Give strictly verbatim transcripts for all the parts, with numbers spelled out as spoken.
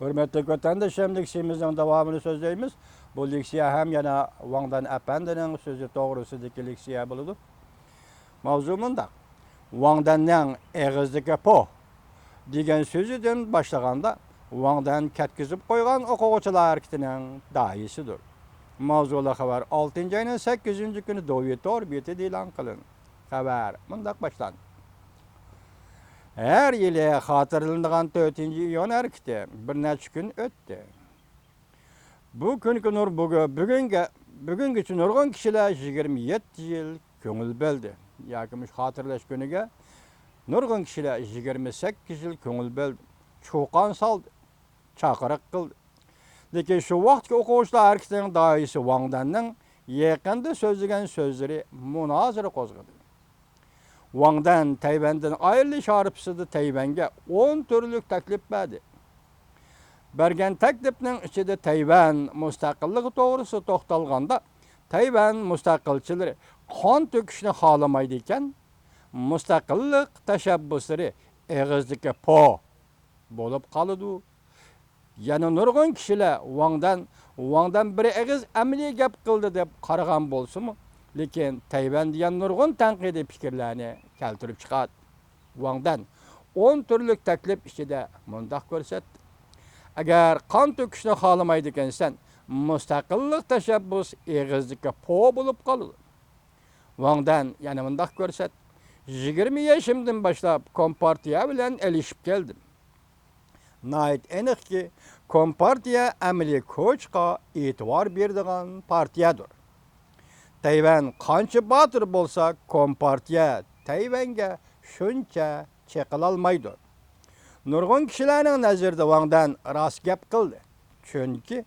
ھۆرمەتلىك ۋەتەنداشلىرىم، لېكسىيەمىزنىڭ داۋامىنى سۆزلەيمىز. بۇ لېكسىيە ھەم يەنە ۋاڭ دەن ئەپەندىنىڭ سۆزى توغرىسىدىكى لېكسىيە بولىدۇ. ماۋزۇ مۇنداق. ۋاڭ دەننىڭ ئېغىزدىكى پو دېگەن سۆزىدىن باشلىغاندا، ۋاڭ دەن كەتكۈزۈپ قويغان ئوقۇغۇچىلار ھەرىكىتىنىڭ داھىيسىدۇر. ماۋزۇلۇق خەۋەر ئالتىنچى ئاينىڭ سەككىزىنچى كۈنى دوۋيې تور بېتىدە ئېلان قىلىندى. خەۋەر مۇنداق باشلاندى. ھەر يىلى خاتىرىلىنىدىغان تۆتىنچى ئىيۇن ھەرىكىتى بىر نەچچە كۈن ئۆتتى. بۇ كۈنگە نۇر-، بۈگۈ-، بۈگۈنگە، بۈگۈنگىچە نۇرغۇن كىشىلەر يىگىرمە يەتتە يىل كۆڭۈل بۆلدى. ياكى مۇشۇ خاتىرىلەش كۈنىگە نۇرغۇن كىشىلەر يىگىرمە سەككىز يىل كۆڭۈل بۆلدى. چۇقان سالدى، چاقىرىق قىلدى. لېكىن شۇ ۋاقىتتىكى ئوقۇغۇچىلار ھەرىكىتىنىڭ داھىيسى ۋاڭ دەننىڭ يېقىندا سۆزلىگەن سۆزلىرى مۇنازىرە قوزغىدى. ۋاڭ دەن تەيۋەندىن ئايرىلىش ھارپىسىدا تەيۋەنگە ئون تۈرلۈك تەكلىپ بەردى. بەرگەن تەكلىپنىڭ ئىچىدە تەيۋەن مۇستەقىللىقى توغرىسىدا توختالغاندا، تەيۋەن مۇستەقىلچىلىرى قان تۆكۈشنى خالىمايدىكەن، مۇستەقىللىق تەشەببۇسلىرى ئېغىزدىكى پو بولۇپ قالىدۇ. يەنە نۇرغۇن كىشىلەر ۋاڭ دەن، ۋاڭ دەن بىر ئېغىز ئەمەلىي گەپ قىلدى دەپ قارىغان بولسىمۇ، لېكىن تەيۋەن دېگەن نۇرغۇن تەنقىدىي پىكىرلەرنى كەلتۈرۈپ چىقاردى. ۋاڭ دەن ئون تۈرلۈك تەكلىپ ئىچىدە مۇنداق كۆرسەتتى: ئەگەر قان تۆكۈشنى خالىمايدىكەنسەن، مۇستەقىللىق تەشەببۇس ئېغىزدىكى پو بولۇپ قالىدۇ. ۋاڭ دەن يەنە مۇنداق كۆرسەتتى: يىگىرمە يېشىمدىن باشلاپ كومپارتىيە بىلەن ئېلىشىپ كەلدىم. ناھايىتى ئېنىقكى، كومپارتىيە ئەمەلىي كۇچقا ئېتىبار بېرىدىغان پارتىيەدۇر. تەيۋەن قانچە باتۇر بولسا، كومپارتىيە تەيۋەنگە شۇنچە چېقىلالمايدۇ. نۇرغۇن كىشىلەرنىڭ نەزىرىدە ۋاڭ دەن راست گەپ قىلدى. چۈنكى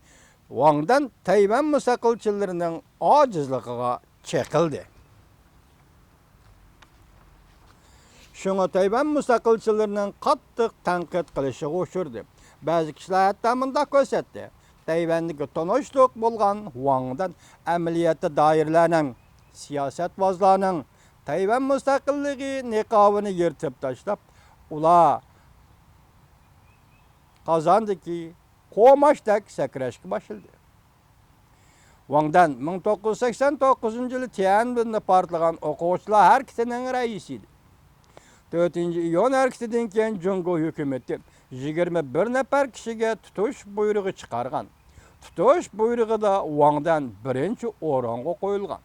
ۋاڭ دەن تەيۋەن مۇستەقىلچىلىرىنىڭ ئاجىزلىقىغا چېقىلدى. شۇڭا تەيۋەن مۇستەقىلچىلىرىنىڭ قاتتىق تەنقىد قىلىشىغا ئۇچرىدى. بەزى كىشىلەر ھەتتا مۇنداق كۆرسەتتى: تەيۋەندىكى تونۇشلۇق بولغان ۋاڭ دەن ئەمەلىيەتتە دائىرىلەرنىڭ، سىياسەتۋازلارنىڭ تەيۋەن مۇستەقىللىقى نىقابىنى يىرتىپ تاشلاپ، ئۇلار قازاندىكى قوماچتەك سەكرەشكە باشلىدى. ۋاڭ دەن مىڭ توققۇز يۈز سەكسەن توققۇزىنچى يىلى تيەنئەنمېندا پارتلىغان ئوقۇغۇچىلار ھەرىكىتىنىڭ رەئىسى ئىدى. تۆتىنچى ئىيۇن ھەرىكىتىدىن كېيىن جۇڭگو ھۆكۈمىتى يىگىرمە بىر نەپەر كىشىگە تۇتۇش بۇيرۇقى چىقارغان. تۇتۇش بۇيرۇقىدا ۋاڭ دەن بىرىنچى ئورۇنغا قويۇلغان.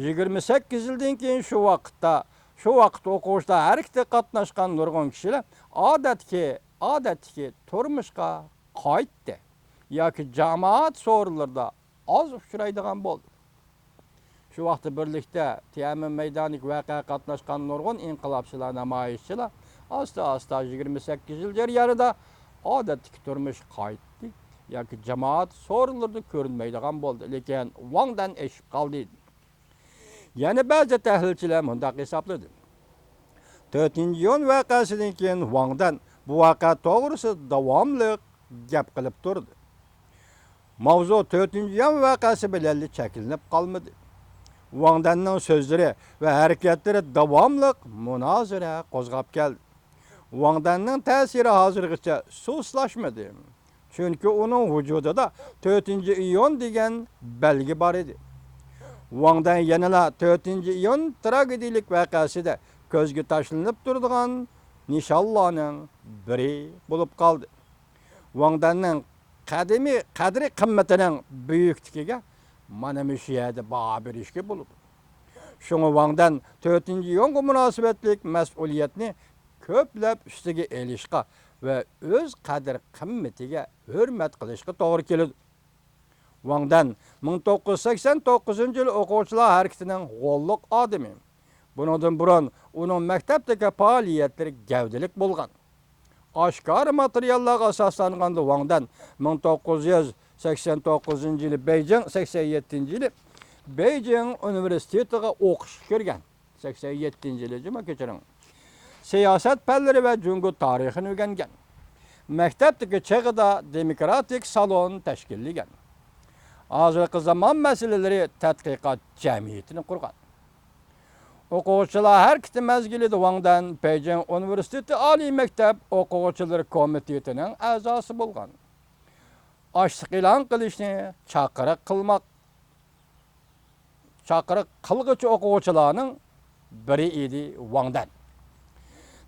يىگىرمە سەككىز يىلدىن كېيىن شۇ ۋاقىتتا، شۇ ۋاقىت ئوقۇغۇچىلار ھەرىكىتىگە قاتناشقان نۇرغۇن كىشىلەر ئادەتتىكى، ئادەتتىكى تۇرمۇشقا قايتتى ياكى جامائەت سورۇنلىرىدا ئاز ئۇچرايدىغان بولدى. شۇ ۋاقىتتا بىرلىكتە تيەنئەنمېن مەيدانىدىكى ۋەقەگە قاتناشقان نۇرغۇن ئىنقىلابچىلار، نامايىشچىلار ئاستا-ئاستا يىگىرمە سەككىز يىل جەريانىدا ئادەتتىكى تۇرمۇشقا قايتتى ياكى جامائەت سورۇنلىرىدا كۆرۈنمەيدىغان بولدى. لېكىن ۋاڭ دەن ئېشىپ قالدى. يەنە بەزى تەھلىلچىلەر مۇنداق ھېسابلىدى: تۆتىنچى ئىيۇن ۋەقەسىدىن كېيىن ۋاڭ دەن بۇ ۋەقە توغرىسىدا داۋاملىق گەپ قىلىپ تۇردى. ماۋزۇ تۆتىنچى ئىيۇن ۋەقەسى بىلەنلا چەكلىنىپ قالمىدى. ۋاڭ دەننىڭ سۆزلىرى ۋە ھەرىكەتلىرى داۋاملىق مۇنازىرە قوزغاپ كەلدى. ۋاڭ دەننىڭ تەسىرى ھازىرغىچە سۇسلاشمىدى. چۈنكى ئۇنىڭ ۋۇجۇدىدا تۆتىنچى ئىيۇن دېگەن بەلگە بار ئىدى. ۋاڭ دەن يەنىلا تۆتىنچى ئىيۇن تراگېدىيىلىك ۋەقەسىدە كۆزگە تاشلىنىپ تۇرىدىغان نىشانلارنىڭ بىرى بولۇپ قالدى. ۋاڭ دەننىڭ قەدىمىي قەدرى-قىممىتىنىڭ بۈيۈكلۈكىگە مانا مۇشۇ يەردە باھا بېرىشكە بولىدۇ. شۇڭا ۋاڭ دەن تۆتىنچى ئىيۇنغا مۇناسىۋەتلىك مەسئۇلىيەتنى كۆپلەپ ئۈستىگە ئېلىشقا ۋە ئۆز قەدىر-قىممىتىگە ھۆرمەت قىلىشقا توغرا كېلىدۇ. ۋاڭ دەن مىڭ توققۇز يۈز سەكسەن توققۇزىنچى يىل ئوقۇغۇچىلار ھەرىكىتىنىڭ غوللۇق ئادىمى. بۇنىڭدىن بۇرۇن ئۇنىڭ مەكتەپتىكى پائالىيەتلىرى گەۋدىلىك بولغان. ئاشكارا ماتېرىياللارغا ئاساسلانغاندا، ۋاڭ دەن مىڭ توققۇز يۈز سەكسەن توققۇزىنچى يىلى بېيجىڭ، سەكسەن يەتتىنچى يىلى بېيجىڭ ئۇنىۋېرسىتېتىغا ئوقۇشقا كىرگەن. سەكسەن يەتتىنچى يىلى، جۇمۇ كەچۈرۈڭ. سىياسەت پەنلىرى ۋە جۇڭگو تارىخىنى ئۆگەنگەن. مەكتەپتىكى چېغىدا دېموكراتىك سالون تەشكىللىگەن. ھازىرقى زامان مەسىلىلىرى تەتقىقات جەمئىيىتىنى قۇرغان. ئوقۇغۇچىلار ھەرىكىتى مەزگىلىدە ۋاڭ دەن بېيجىڭ ئۇنىۋېرسىتېتى ئالىي مەكتەپ ئوقۇغۇچىلىرى كومىتېتىنىڭ ئەزاسى بولغان. ئاچلىق ئېلان قىلىشنى چاقىرىق قىلماق، چاقىرىق قىلغۇچى ئوقۇغۇچىلارنىڭ بىرى ئىدى ۋاڭ دەن.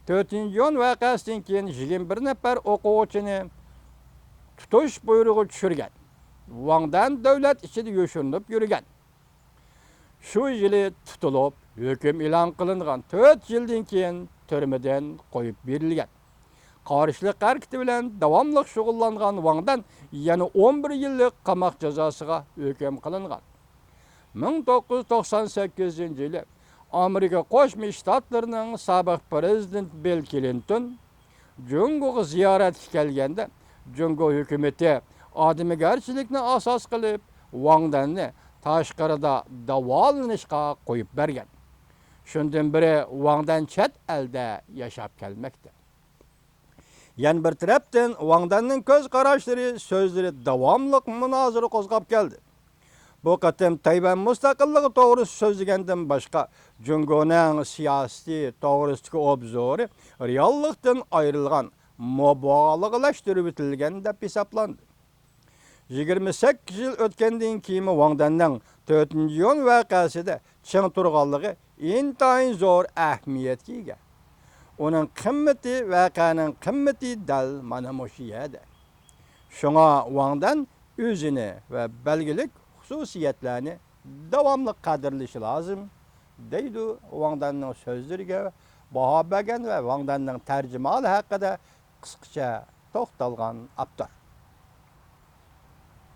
تۆتىنچى يۈەن ۋەقەسىدىن كېيىن يىگىرمە بىر نەپەر ئوقۇغۇچىنى تۇتۇش بۇيرۇقى چۈشۈرگەن. ۋاڭ دەن دۆلەت ئىچىدە يوشۇرۇنۇپ يۈرگەن. شۇ يىلى تۇتۇلۇپ، ھۆكۈم ئېلان قىلىنغان تۆت يىلدىن كېيىن تۈرمىدىن قويۇپ بېرىلگەن. قارشىلىق ھەرىكىتى بىلەن داۋاملىق شۇغۇللانغان ۋاڭ دەن يەنە ئون بىر يىللىق قاماق جازاسىغا ھۆكۈم قىلىنغان. مىڭ توققۇز يۈز توقسان سەككىزىنچى يىلى ئامېرىكا قوشما شتاتلىرىنىڭ سابىق پىرېزىدېنتى بىل كلىنتون جۇڭگوغا زىيارەتكە كەلگەندە، جۇڭگو ھۆكۈمىتى ئادىمىگەرچىلىكنى ئاساس قىلىپ، ۋاڭ دەننى تاشقىرىدا داۋالىنىشقا قويۇپ بەرگەن. شۇندىن بېرى ۋاڭ دەن چەت ئەلدە ياشاپ كەلمەكتە. يەنە بىر تەرەپتىن، ۋاڭ دەننىڭ كۆز قاراشلىرى، سۆزلىرى داۋاملىق مۇنازىرە قوزغاپ كەلدى. بۇ قېتىم تەيۋەن مۇستەقىللىقى توغرىسىدا سۆزلىگەندىن باشقا، جۇڭگونىڭ سىياسىتى توغرىسىدىكى ئوبزورى رېئاللىقتىن ئايرىلغان، مۇبالىغىلەشتۈرۈۋېتىلگەن دەپ ھېسابلاندى. يىگىرمە سەككىز يىل ئۆتكەندىن كېيىنمۇ ۋاڭ دەننىڭ تۆتىنچى يۈەن ۋەقەسىدە چىڭ تۇرغانلىقى ئىنتايىن زور ئەھمىيەتكە ئىگە. ئۇنىڭ قىممىتى، ۋەقەنىڭ قىممىتى دەل مانا مۇشۇ يەردە. شۇڭا ۋاڭ دەن ئۆزىنى ۋە بەلگىلىك خۇسۇسىيەتلەرنى داۋاملىق قەدىرلىشى لازىم، دەيدۇ ۋاڭ دەننىڭ سۆزلىرىگە باھا بەرگەن ۋە ۋاڭ دەننىڭ تەرجىمىھالى ھەققىدە قىسقىچە توختالغان ئاپتور.